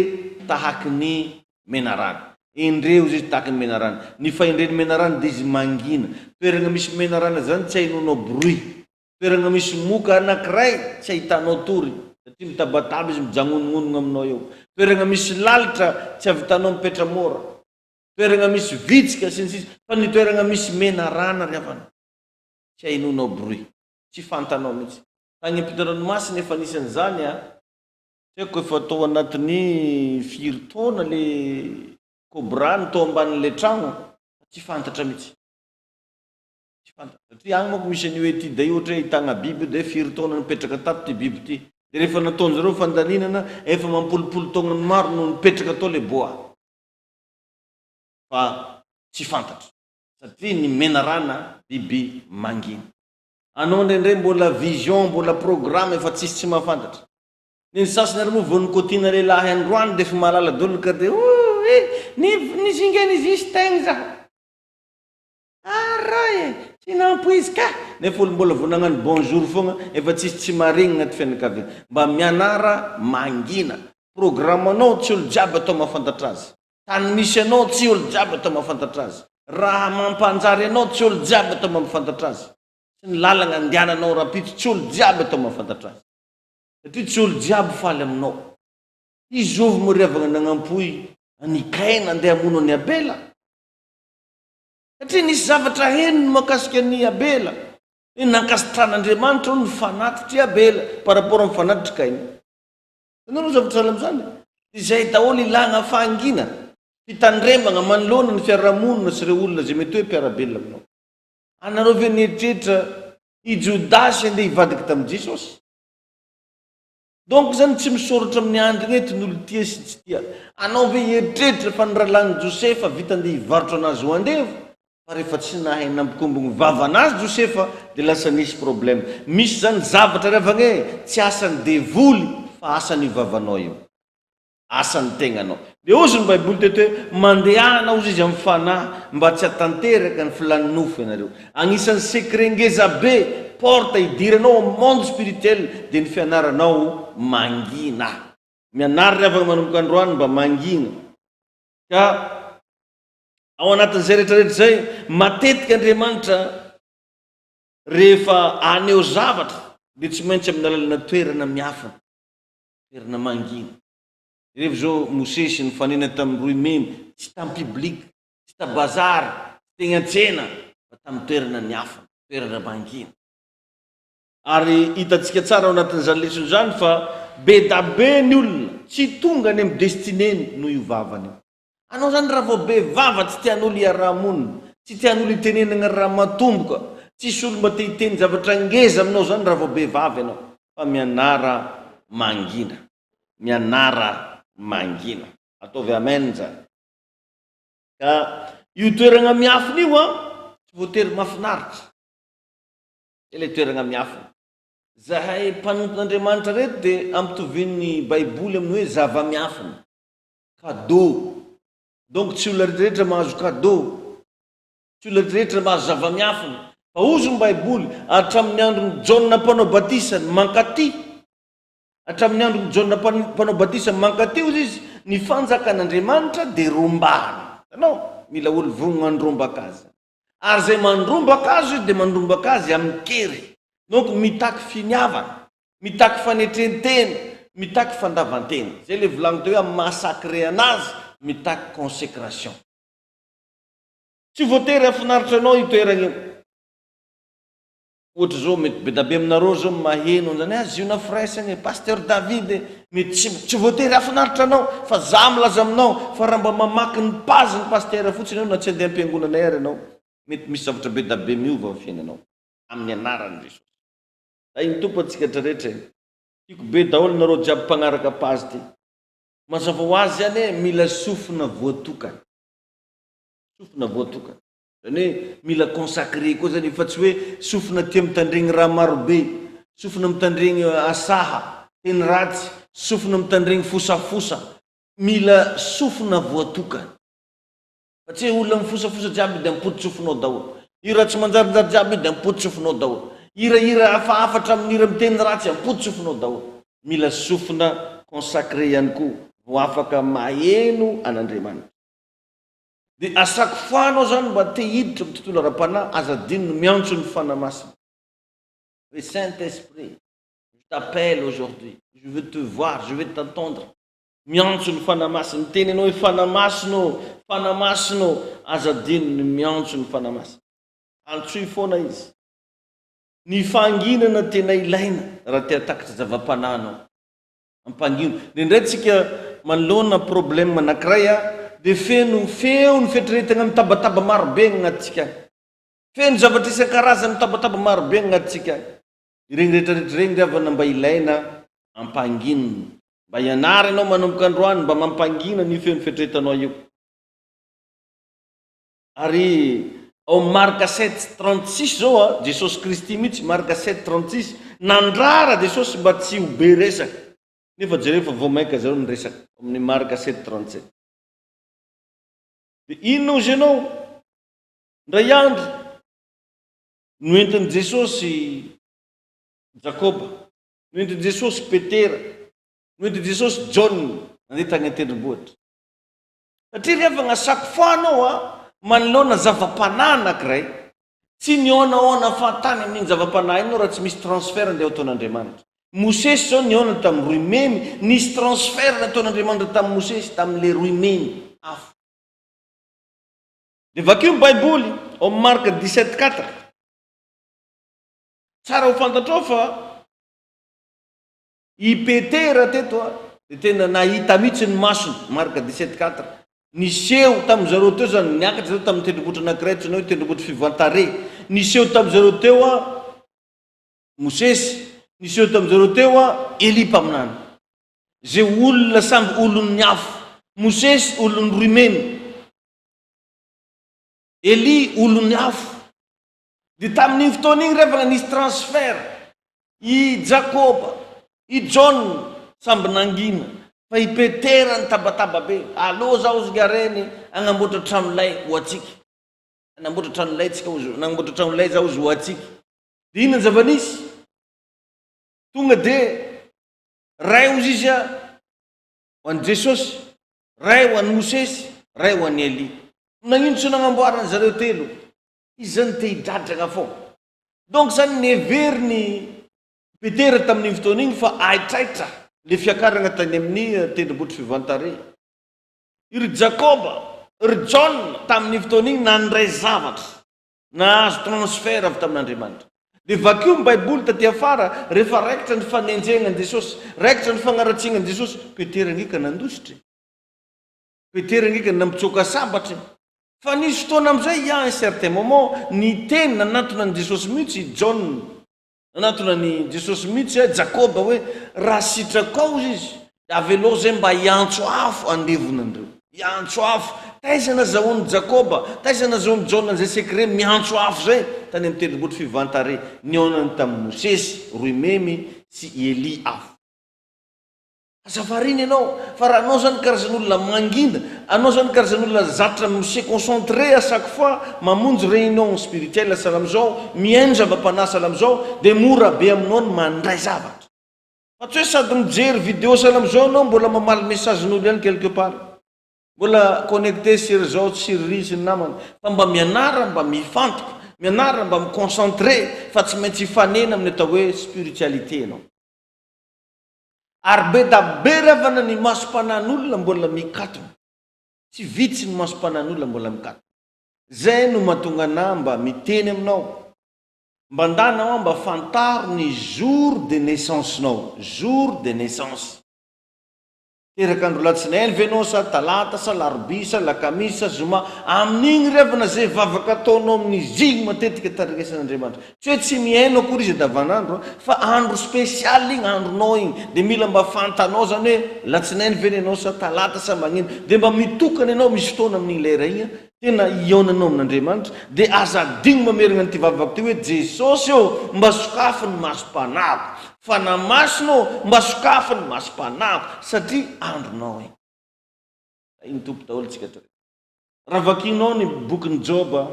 tahaky ny menarana. Endre hozy izy tahaky ny menarana. Ny fahendren'ny menarana dia izy mangina. Toerana misy menarana izany tsy ahenoanao bruit. Toerana misy moka anankiray tsy ahitanao tory. Satria mitabataba izy mijangonongonona aminao eo. Toerana misy lalitra tsy ahavitanao mipetra-mora. Toerana misy vitsika sy ny sisa. Fa ny toerana misy menarana ry havana tsy ahenoanao bruit. Tsy fantanao mihitsy. Tany ampitan-dranomasina efa nisy an'izany a! Tsy haiko efa tao anatin'ny firy taona le cobra no tao ambanin'ilay tragno fa tsy fantatra mihitsy. Tsy fantatra. Satria agny manko misy an'io étude io ohatra hoe ahitagna biby io dia firy taona nipetraka tato ty biby ty. Dia rehefa nataon-jareo fandalinana efa amam-polopolo taognany maro no nipetraka tao le boa. Fa tsy fantatra. Satria ny menarana biby mangina. Anao indraindray mbola vision, mbola programme efa tsisy tsy mahafantatra. Ny ny sasany ary moa vao nikotiana lehilahy androany dia efa mahalala daholo ka dia oh eh ny ny zinga ny zisy-tegna zaho. Ara e! Tsy nampoizy ka! Nefa olo mbola vao nagnano bonjour fogna efa tsisy tsy maregny agnaty fianakaviagna. Mba mianara mangina. Programme-nao tsy olo jiaby atao mahafantatra azy. Tany misy anao tsy olo jiaby atao mahafantatra azy. Raha mampanjary anao tsy olo jiaby atao mampifantatra azy. Sy ny lalagna andehananao rahampitso tsy olo jiaby atao mahafantatra azy. Satria tsy olo jiaby faly aminao. I zovy moa ry havagna nagnampoy an'i Kaina andeha hamono an'i Abela? Satria nisy zavatra henony mahakasika an'i Abela. Hoe nankasitrahan'Andriamanitra hono ny fanatitr'i Abela par rapport amin'ny fanatitr'i Kaina. Hitanareo zavatra sahala amin'izany? Izay daholo ilàna fahanginana, fitandremana manoloana ny fiarahamonina sy ireo olona izay mety hoe mpiara-belona aminao. Anareo ve nieritreritra i Jodasy andeha hivadika tamin'i Jesosy? Donc zany tsy misoratra amin'ny andriny eto ny olo-tia sy tsy tia. Anao ve hieritreritra fa ny rahalahin'i Josefa vita andeha hivarotra anazy ho andevo? Fa rehefa tsy nahay nampikombogno vavanazy Josefa dia lasa nisy problème. Misy zany zavatra ry havagna e, tsy asan'ny devoly fa asan'io vavanao io. Asan'ny tegnanao. Dia hozy ny baiboly teto hoe mandehana hozy izy amin'ny fanahy mba tsy hatanteraka ny filan'ny nofo ianareo. Agnisan'ny secret ngeza be, porte hidiranao amin'ny monde spirituel dia ny fianaranao mangina. Mianara ry havagna manomboka androany mba mangina. Ka Ao anatin'izay rehetrarehetra izay, matetika Andriamanitra rehefa haneho zavatra dia tsy maintsy amin'ny alalana toerana miafina, toerana mangina. Jereo izao Mosesy nifanena tamin'ny rohy memy, tsy tamin'ny public, tsy ta bazary, tsy teny an-tsena, fa tamin'ny toerana niafina, toerana mangina. Ary hitantsika tsara ao anatin'izany lesona izany fa be da be ny olona tsy tonga any amin'ny destinée-ny noho io vavany io. Anao zany raha vao be vava tsy tian'olo hiaraha-monina, tsy tian'olo hitenenagna raha matomboka, tsisy olo mba te hiteny zavatra ngeza aminao zany raha vao be vava ianao, fa mianara mangina, mianara mangina. Ataovy amen zany. Ka io toeragna miafina io an, tsy voatery mahafinaritra. Zay le toeragna miafina. Zahay mpanompon'Andriamanitra reto dia ampitovian'ny baiboly amin'ny hoe zava-miafina. Cadeau. Donc tsy olona rehetra rehetra mahazo cadeau. Tsy olona rehetra mahazo zava-miafina. Fa hozy ny Baiboly, hatramin'ny andron'i Jaona Mpanao Batisa ny mankaty, hatramin'ny andron'i Jaona Mpanao Batisa ny mankaty, hozy izy, ny fanjakan'Andriamanitra dia rombahana. Hitanao? Mila olo vonona handrombaka azy. Ary izay mandrombaka azy dia mandrombaka azy amin-kery. Donc mitaky finiavana, mitaky fanetren-tena, mitaky fandavan-tena. Izay ilay volagniko teo hoe amin'ny maha sacré anazy, mitaky consécration. Tsy voatery hahafinaritra anao io toerana io. Ohatra izao, mety be da be aminareo izao maheno an'izany, ah Ziona Firaisana e, Pasteur David e, mety tsy, tsy voatery hahafinaritra anao, fa za milaza aminao fa raha mba mamaky ny page ny Pasteur fotsiny ianao na tsy handeha am-piangonanay ary ianao, mety misy zavatra be da be miova amin'ny fiainanao, amin'ny anaran'i Jesosy. Tahin'ny Tompo antsika rehetra e. Tiako be daholo nareo jiaby mpagnaraka page ty. Mazava ho azy ihany e, mila sofina voatokana. Sofina voatokana. Zany hoe mila consacré koa zany fa tsy hoe sofina tia mitandregny raha maro be, sofina mitandregny asaha, teny ratsy, sofina mitandregny fosafosa. Mila sofina voatokana. Fa tsy hoe olona mifosafosa jiaby dia ampodi-tsofinao daholo. Hira tsy manjarinjary jiaby dia ampodi-tsofinao daholo. Hirahira hafahafa hatramin'ny hira miteny ratsy ampodi-tsofinao daholo. Mila sofina consacré ihany koa vao afaka maheno an'Andriamanitra. Dia à chaque fois anao zany mba te hiditra amin'ny tontolo ara-panahy, aza adino ny miantso ny Fanahy Masina. Hoe Saint Esprit, je t'appelle aujourd'hui, je veux te voir, je veux t'entendre. Miantso ny Fanahy Masina, miteny ianao hoe Fanahy Masina ô, Fanahy Masina ô, aza adino ny miantso ny Fanahy Masina. Antsoy foana izy. Ny fahanginana tena ilaina raha te hahatakatra zava-panahy anao. Ampangino. Indraindray tsika manoloana problème anakiray a, dia feno feo ny fieritreretana mitabataba maro be agny agnatintsika agny. Feno zavatra isan-karazany mitabataba maro be agny agnatintsika agny. Ireny rehetrarehetra ireny ry havana mba ilaina ampanginina. Mba hianara ianao manomboka androany mba mampangina an'io feo ny fieritreretanao io. Ary ao amin'ny Marka sept 36 zao a, Jesosy Kristy mihitsy, Marka sept 36, nandrara Jesosy mba tsy ho be resaka. Nefa jereo fa vao mainka zareo niresaka, ao amin'ny Marka sept 37. Dia inona hozy ianao? Indray andro, noentin'i Jesosy Jakoba, noentin'i Jesosy Petera, noentin'i Jesosy Jaona, nandeha tany an-tendrombohitra. Satria ry havagna chaque fois anao a manoloana zava-panahy anakiray, tsy nihaonahaona fahatany amin'iny zava-panahy iny anao raha tsy misy transfert andeha ataon'Andriamanitra. Mosesy zao nihaona tamin'ny rohy memy, nisy transfert nataon'Andriamanitra tamin'i Mosesy tamin'ilay rohy memy, afo. Dia vakio ny baiboly ao amin'ny Marc 17 4. Tsara ho fantatrao fa I Petera teto dia tena nahita mihitsy ny masony, Marc 17, 4. Niseho tamin-dry zareo teo izany, niakatra zareo tamin'ny tendrombohitra anankiray antsoina hoe tendrombohitra Fivoan-tarehy. Niseho tamin-dry zareo teo Mosesy, niseho tamin-dry zareo teo Elia mpaminany. Izay olona samby olon'ny afo. Mosesy olon'ny roimemy. Elia olon'ny afo. Dia tamin'iny fotoana iny rehefa nisy transfert, i Jakoba, i Jaona samby nangina, fa i Petera nitabataba be, aleo zaho hozy nga reny hagnamboatra tranolay ho antsika, hanamboatra tranolay tsika hozy, nagnamboatra tranolay zaho hozy ho antsika. Dia inona ny zava-nisy? Tonga dia ray hozy izy a, ho an'i Jesosy, ray ho an'i Mosesy, ray ho an'i Elia. Nagnino tsy nagnamboarany zareo telo? Izy zany te hidradragna fô. Donc zany neveriny Petera tamin'iny fotoana iny fa aitraitra le fiakaragna tany amin'ny tendrombohitry Fivantarehy. I ry Jakoba, ry Jaona tamin'iny fotoana iny nandray zavatra, nahazo transfert avy tamin'Andriamanitra. Dia vakio ny baiboly taty afara rehefa raikitra ny fanenjehagna an'i Jesosy, raikitra ny fagnaratsiagna an'i Jesosy, Petera ange ka nandositra e. Petera ange ka nampitsoaka sabatra e. Fa nisy fotoana amin'izay, il y a un certain moment, niteny nanantona an'i Jesosy mihitsy i Jaona, nanantona an'i Jesosy mihitsy i Jakoba hoe, raha sitrakao hozy izy, dia avelao izay mba hiantso afo handevona an'ireo. Hiantso afo. Taiza nazahoan'i Jakoba, taiza nazahoan'i Jaona an'izay secret miantso afo izay? Tany amin'ny tendrombohitry Fivantarehy, nihaonany tamin'i Mosesy, roimemy, sy i Elia afo. Aza variana ianao fa raha anao zany karazan'olona mangina, anao zany karazan'olona zatra mi-se concentrer à chaque fois mamonjy réunion spirituelle sahala amin'izao, mihaino zava-panahy sahala amin'izao dia mora be aminao ny mandray zavatra. Fa tsy hoe sady mijery vidéo sahala amin'izao ianao mbola mamaly message-n'olo ihany quelque part. Mbola connecté sur zao sy ry sy ny namany fa mba mianara mba mifantoka, mianara mba mi-concentrer fa tsy maintsy hifanena amin'ny atao hoe spiritualité ianao. Ary be da be ravana ny masom-panahin'olona mbola mikatona. Tsy vitsy ny masom-panahin'olona mbola mikatona. Zay no mahatonga anah mba miteny aminao. Mba ndana hoa mba fantaro ny jour de naissance-nao, jour de naissance. Teraka andro latsinainy ve enao sa talata sa larobia sa lakamisy sa zoma? Amin'igny ry havana zay vavaka ataonao amin'izy igny matetika tarigesan'Andriamanitra. Tsy hoe tsy mihaino akory izy andavanandro an, fa andro spécial igny andronao igny, dia mila mba fantanao zany hoe latsinainy ve ny anao sa talata sa magnino, dia mba mitokana ianao misy fotoana amin'igny lera igny an, tena hihaonanao amin'Andriamanitra, dia aza adino mamerina an'ity vavaka ity hoe Jesosy ô mba sokafy ny masom-panahiko, Fanahy Masina ô mba sokafy ny masom-panahiko, satria andronao igny. Tahin'ny Tompo daholo tsika rehetra. Raha vakinao ny bokin'i Joba,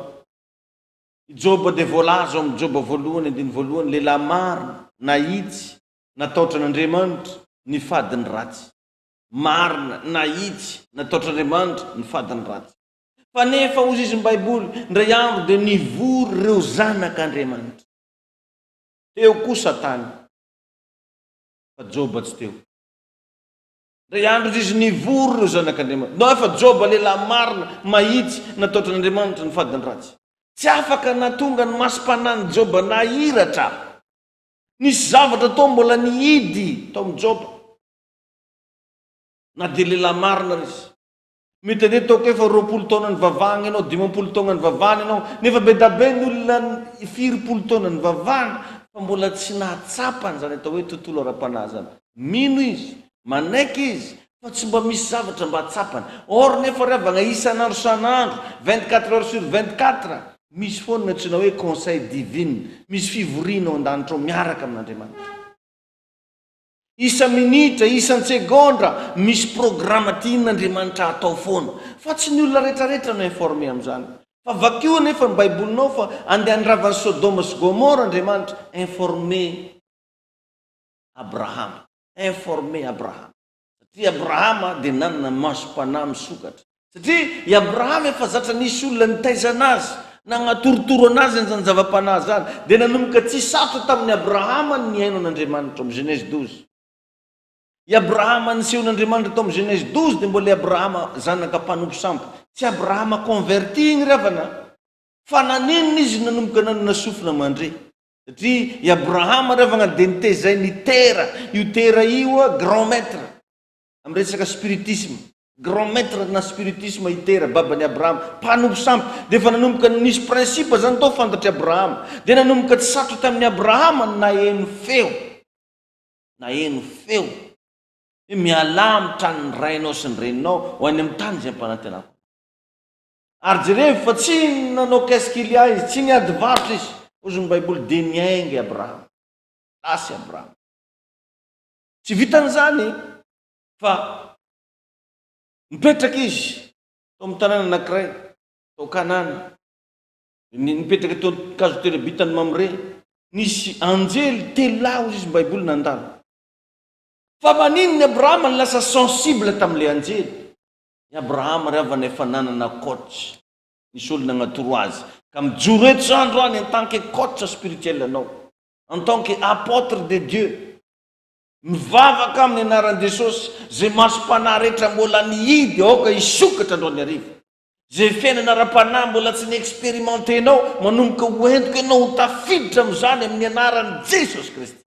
I Joba dia voalaza ao amin'ny Joba voalohany andininy voalohany, lehilahy marina, nahitsy, natahotra an'Andriamanitra, nifady ny ratsy. Marina, nahitsy, natahotra an'Andriamanitra, nifady ny ratsy. Fa nefa, hozy izy ny Baiboly, indray andro dia nivory ireo zanak'Andriamanitra. Teo koa Satana, fa Joba tsy teo. Indray andro izy izy nivory ireo zanak'Andriamanitra. No efa Joba lehilahy marina, mahitsy, nataotra an'Andriamanitra ny fadiny ratsy. Tsy afaka nahatonga ny masom-panahin'i Joba nahiratra. Nisy zavatra toa mbola nihidy tao amin'i Joba. Na dia lehilahy marina ary izy. Mety andeha ataoko efa 20 taona nivavahana ianao, 50 taona nivavahana ianao, nefa be da be ny olona firipolo taona nivavahana fa mbola tsy nahatsapa an'izany atao hoe tontolo ara-panahy izany. Mino izy, manaiky izy, fa tsy mba misy zavatra mba tsapany. Or nefa ry havagna isan'andro isan'andro, 24 heures sur 24, misy foana ny antsoina hoe conseil divine, misy fivoriana ao an-danitra ao miaraka amin'Andriamanitra. Isa-minitra, isan-tsegondra, misy programa tian'Andriamanitra hatao foana. Fa tsy ny olona rehetrarehetra no informé amin'izany. Fa vakio anefa ny Baibolinao fa andeha handrava an'i Sodoma sy Gomora Andriamanitra. Informé Abrahama. Informé Abrahama. Satria Abrahama dia nanana masom-panahy misokatra. Satria i Abrahama efa zatra nisy olona nitaiza anazy, nagnatorotoro anazy an'izany zava-panahy izany, dia nanomboka tsy sarotra tamin'i Abrahama ny nihaino an'Andriamanitra, ao amin'ny Genèse 12. I Abrahama nisehon'Andriamanitra tao amin'ny Genèse 12 dia mbola i Abrahama zanaka mpanompo sampy. Tsy Abrahama converti igny ry havana, fa naninona izy nanomboka nanana sofina mandre? Satria i Abrahama ry havana dia nitezain'i Tera, io Tera io grand maître. Amin'ny resaka spiritisme. Grand maître na spiritisme i Tera, baban'i Abrahama, mpanompo sampy. Dia efa nanomboka nisy principe zany tao fantatr'i Abrahama. Dia nanomboka tsy sarotra tamin'i Abrahama ny naheno feo. Naheno feo. Hoe mialà amin'ny tranon'ny rainao sy ny reninao ho any amin'ny tany izay ampanantenako anao. Ary jerevo fa tsy nanao qu'est-ce qu'il y a izy, tsy niady varotra izy. Hozy ny Baiboly, dia niainga i Abrahama. Lasa i Abrahama. Tsy vitan'izany fa nipetraka izy tao amin'ny tanàna anankiray tao Kanana. Nipetraka teo an-kazo terebitan'i Mamre. Nisy anjely telo lahy hozy izy ny Baiboly nandalo. Fa maninona i Abrahama no lasa sensible tamin'ilay anjely? I Abrahama ry havana efa nanana coach. Nisy olona nagnatoro azy. Ka mijoro eto za androany en tant que coach spirituel anao. En tant que apôtre de Dieu. Mivavaka amin'ny anaran'i Jesosy, izay masom-panahy rehetra mbola nihidy aoka hisokatra androany hariva. Izay fiainana ara-panahy mbola tsy ni-expérimenter-nao, manomboka ho entiko ianao ho tafiditra amin'izany amin'ny anaran'i Jesosy Kristy.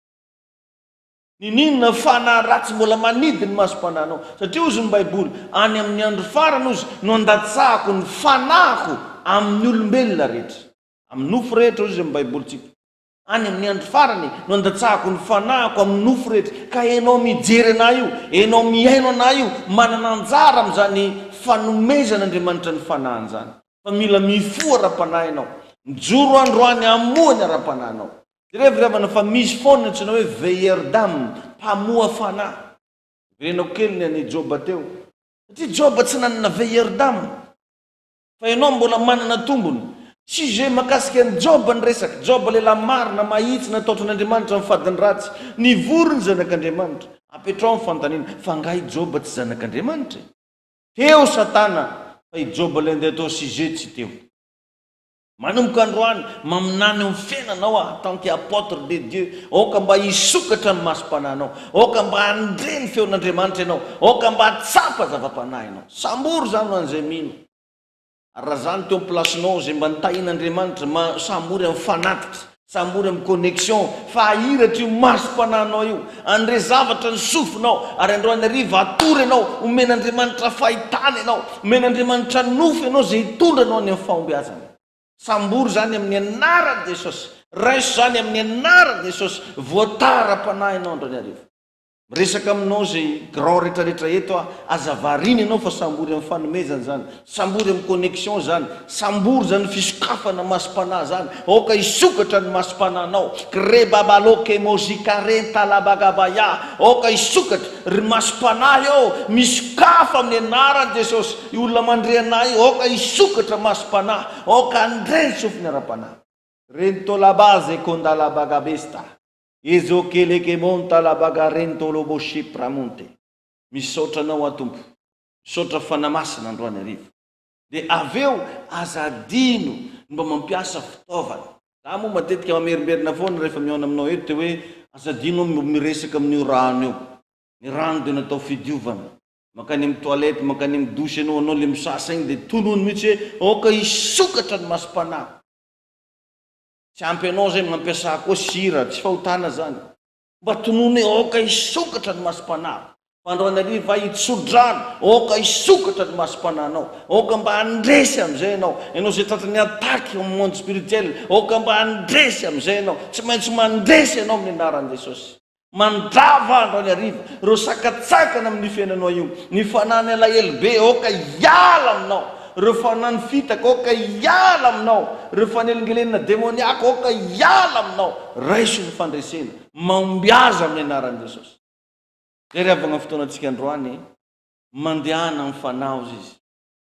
Niniana fanahy ratsy mbola manidy ny masom-panahinao, satria hozy ny Baiboly, any amin'ny andro farany hozy no handatsahako ny fanahiko amin'ny olombelona rehetra. Amin'ny nofo rehetra hozy amin'ny Baibolintsika. Any amin'ny andro farany no handatsahako ny fanahiko amin'ny nofo rehetra. Ka enao mijery anah io, enao mihaino anah io, manana anjara amin'izany fanomezan'Andriamanitra ny fanahiny izany. Fa mila mifoha ara-panahy ianao. Mijoro androany hamoha ny ara-panahinao. Jerevo ry havana fa misy foana ny antsoina hoe veilleur d'âme, mpamoha fanahy. Verenako kely ny an'i Joba teo. Satria Joba tsy nanana veilleur d'âme. Fa ianao mbola manana tombony. Sujet makasika an'i Joba ny resaka. Joba lehilahy marina, mahitsy, nataotran' Andriamanitra amin'ny fadiny ratsy. Nivory ny zanak'Andriamanitra. Apetraho ny fanontaniana, fa angaha i Joba tsy zanak'Andriamanitra e? Teo Satana, fa i Joba ilay andeha atao sujet tsy teo. Manomboka androany, maminany eo amin'ny fiainanao aho en tant que apôtre de Dieu, aoka mba hisokatra ny masom-panahinao, aoka mba handre ny feon'Andriamanitra ianao, aoka mba hahatsapa zava-panahy ianao. Sambory izany ho an'izay mino. Ary raha za no teo am-plasinao, izay mba nitahian'Andriamanitra, ma, sambory amin'ny fanatitra, Sambory amin'ny connexion fa ahiratra io masom-panahinao io, handre zavatra ny sofinao ary androany hariva hatory ianao, omen'Andriamanitra fahitana ianao, omen'Andriamanitra nofy ianao izay hitondra anao any amin'ny fahombiazana. Sambory izany amin'ny anaran'i Jesosy, raiso izany amin'ny anaran'i Jesosy, voataha ara-panahy ianao androany hariva. Miresaka aminao izay grand retraretra eto aho, aza variana ianao fa sambory amin'ny fanomezana izany, sambory amin'ny connexion izany, sambory izany fisokafana masom-panahy izany, aoka hisokatra ny masom-panahinao, krebabalokemozikarenthalabagabaya, aoka hisokatra, ry masom-panahy ô, misokafa amin'ny anaran'i Jesosy, io olona mandre anah io, aoka hisokatra masom-panahy, aoka handre ny sofiny ara-panahy. Rentolabaze kondalabagabesta. Ezo keleke monta la bagarento lobo shipramonte. Misaotra anao aho Tompo. Misaotra Fanahy Masina androany hariva. Dia avy eo aza adino ny mba mampiasa fitaovana. Za moa matetika mamerimberina foana rehefa mihaona aminao eto dia hoe aza adino ny miresaka amin'io rano io. Ny rano dia natao fidiovana. Mankany amin'ny toilette, mankany amin'ny douche ianao, anao le misasa igny dia tonony mihitsy hoe aoka hisokatra ny masom-panahy. Tsy ampy anao zay mampiasà koa sira, tsy fahotana zany. Mba tonony hoe aoka hisokatra ny masom-panahy. Fa androany hariva hitso-drano, aoka hisokatra ny masom-panahinao. Aoka mba handresy amin'izay ianao. Ianao izay tratran'ny attaque ao amin'ny monde spirituel, aoka mba handresy amin'izay ianao. Tsy maintsy mandresy ianao amin'ny anaran'i Jesosy. Mandrava androany hariva ireo sakantsakana amin'io fiainanao io. Ny fanahin'ny alahelo be aoka hiala aminao. Ireo fanahin'ny fitaka aoka hiala aminao. Ireo fanelingelenana demoniaka aoka hiala aminao. Raiso ny fandresena. Mahombiaza amin'ny anaran'i Jesosy. Izay ry havagna fotoanantsika androany. Mandehana amin'ny fanahy hozy izy.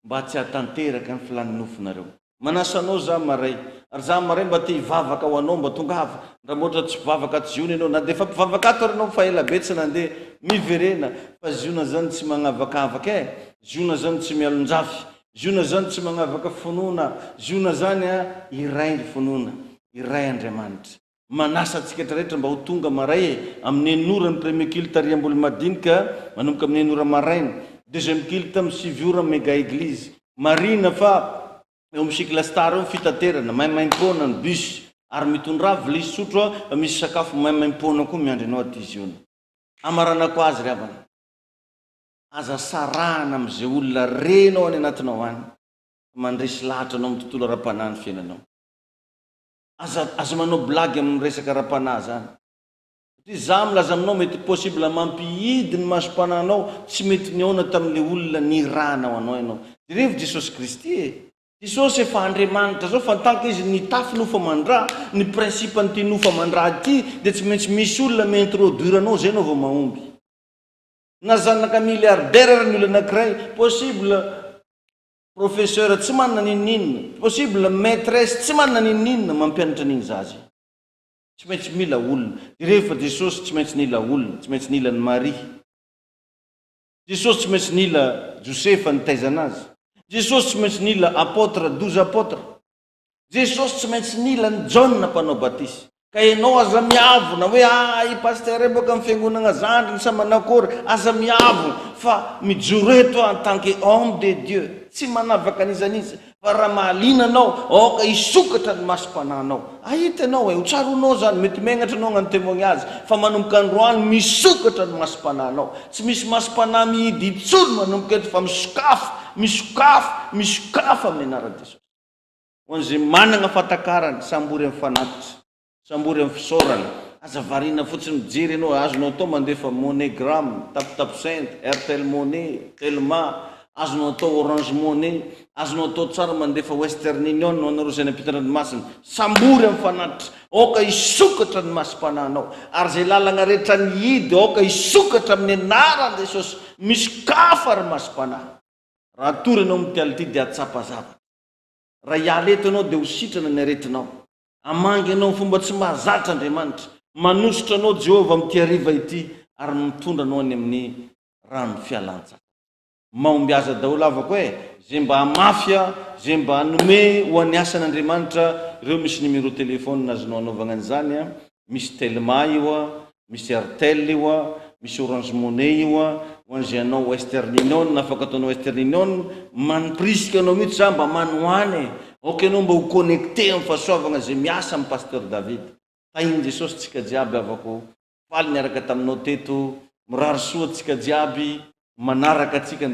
Mba tsy hahatanteraka ny filan'ny nofonareo. Manasa anao za maray. Ary za maray mba te hivavaka ho anao mba tongava. Raha mba ohatra tsy mpivavaka ato ziona ianao na dia efa mpivavaka ato ary ianao fa ela be tsy nandeha, miverena fa ziona zany tsy magnavakavaka eh! Ziona zany tsy mialonjafy. Ziona zany tsy magnavaka finoana. Ziona zany a iray ny finoana. Iray Andriamanitra. Manasa antsika rehetra mba ho tonga maray e! Amin'ny enina ora ny premier culte ary Ambolomadinika manomboka amin'ny enina ora maraina. Deuxième culte amin'ny sivy ora Mega Eglise. Marihina fa eo amin'ny Cycle Star eo ny fitaterana, maimaimpoana ny bus. Ary mitondrà vilia sy sotro fa misy sakafo maimaimpoana koa miandry anao aty Ziona. Amaranako azy ry havana. Aza sarahana amin'izay olona renao any anatinao any fa mandresy lahatra anao amin'ny tontolo ara-panahy ny fiainanao. Aza aza manao blague amin'ny resaka ara-panahy zany. Satria za milaza aminao mety possible mampihidy ny masom-panahinao tsy mety nihaona tamin'le olona nirahana ho anao ianao. Jerevo Jesosy Kristy e! Jesosy efa Andriamanitra zao fa tant que izy nitafy nofo aman-dra, ny principe an'ity nofo aman-dra ity dia tsy maintsy misy olona mi-introduire anao zay anao vao mahomby. Na zanaka milliardaire ary ny olona anakiray, possible Professeur tsy manana n'inon'inona, possible maitresse tsy manana n'inon'inona mampianatra an'iny zaza iny. Tsy maintsy mila olona. Jereo fa Jesosy tsy maintsy nila olona, tsy maintsy nila an'i Maria. Jesosy tsy maintsy nila Josefa nitaizana azy. Jesosy tsy maintsy nila apôtre, 12 apôtres. Jesosy tsy maintsy nila an'i Jaona mpanao batisa. Ka ianao aza miavona hoe ah i pasteur io boka amin'ny fiangonagna zandriny sa manakory, aza miavona fa mijoro eto aho en tant que homme de Dieu, tsy manavaka an'iza n'iza fa raha mahaliana anao aoka hisokatra ny masom-panahinao. Ahita ianao e, ho tsaroanao zany, mety megnatra anao hagnano témoignage fa manomboka androany misokatra ny masom-panahinao. Tsy misy masom-panahy mihidy intsony manomboka eto fa misokafa, misokafa, misokafa amin'ny anaran'i Jesosy. Ho an'izay managna fahatakarana, sambory amin'ny fanatitra, sambory amin'ny fisaorana. Aza variana fotsiny mijery ianao, azonao atao mandefa MoneyGram, TapTapSend, Airtel Money, Telma. Azonao atao Orange Money, azonao atao tsara mandefa Western Union ho anareo izay any ampitan-dranomasina. Sambory amin'ny fanatitra. Aoka hisokatra ny masom-panahinao. Ary izay lalagna rehetra nihidy aoka hisokatra amin'ny anaran'i Jesosy. Misokafa ry masom-panahy. Raha hatory ianao amin'ity alina ity dia hahatsapa zavatra. Raha hiala eto ianao dia ho sitrana ny aretinao. Hamangy anao amin'ny fomba tsy mahazatra Andriamanitra. Manosotra anao Jehovah amin'ity hariva ity ary mitondra anao any amin'ny rano fialan-tsasatra. Mahombiaza daholo havako e! Ze mba hamafy a, ze mba hanome ho an'ny asan'Andriamanitra, ireo misy numéro téléphone azonao anaovagna an'izany a, misy telma io a, misy airtel io a, misy orange money io a, ho an'izay hanao western union afaka ataonao western union, mampirisika anao mihitsy za mba manohana e, aoka ianao mba ho connecté amin'ny fahasoavagna ze miasa amin'ny pasteur David. Tahin'i Jesosy tsika jiaby havako. Faly niaraka taminao teto. Mirary soa antsika jiaby manaraka antsika ny.